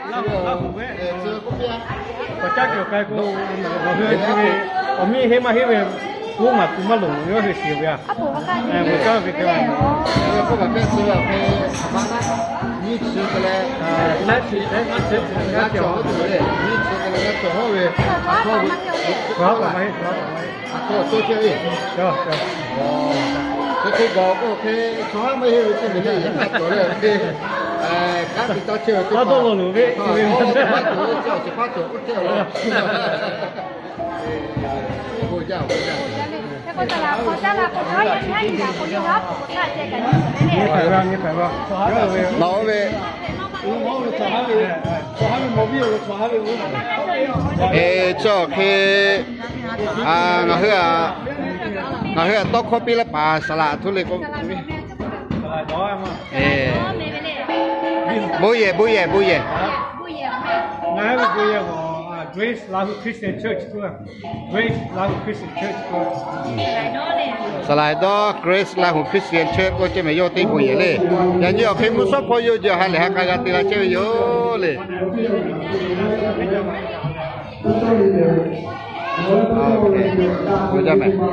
Awˬ caˉ cawˬ k'ai k'o, awˬ hui chi ve awˬ miˇ henˇ maˇ henˇ ve, k'oˆ maˍ tuˬ maˇ loˍ ve, yawˇ hui shiˍ ve a. Awˬ caˉ ve te a. Nyiˇ chi te leh, nyiˇ chi te leh g'a cawˬ hawˉ ve, nyiˇ chi te leh g'a cawˬ hawˉ ve, a hkawˇ maˇ heˆ, a hkawˇ maˇ heˆ. Chi hk'e gawˬ k'oˆ hk'e, chaw haˉ maˇ heˆ ve teˇ miˬ leh yaꞈ k'aˇ cawˬ leh hk'e, kanˉ te taˇ chehˇ ve teˇ hpaˍ, awˬ ceuˬ paˉ cawˬ, awˬ ceuˬ paˉ cawˬ k'oˆ chehˇ a laˇ. Nawˬ oˇ ve, e, chi awˬ hk'e, ngaˬ hui a, ngaˬ hui a tawˇ hkawˇ piˇ leh paˍ saˍ laꞈ hto le k'o, bon yehˬ, bon yehˬ, bon yehˬ. Ngaˬ hui ve bon yehˬ k'o, Grace Lahu Christian Church k'o, Grace Lahu Christian Church k'o, saˍ laꞈ dawˇ Grace Lahu Christian Church k'oˆ chehˇ mehˍ yawˇ teˇ bon yehˬ le. Yaꞈ nyi awˬ hk'e mvuhˇ shawˉ hpawˇ yawˇ jehˬ ha lehˬ ha k'a g'a te la chehˇ ve yoˬ le.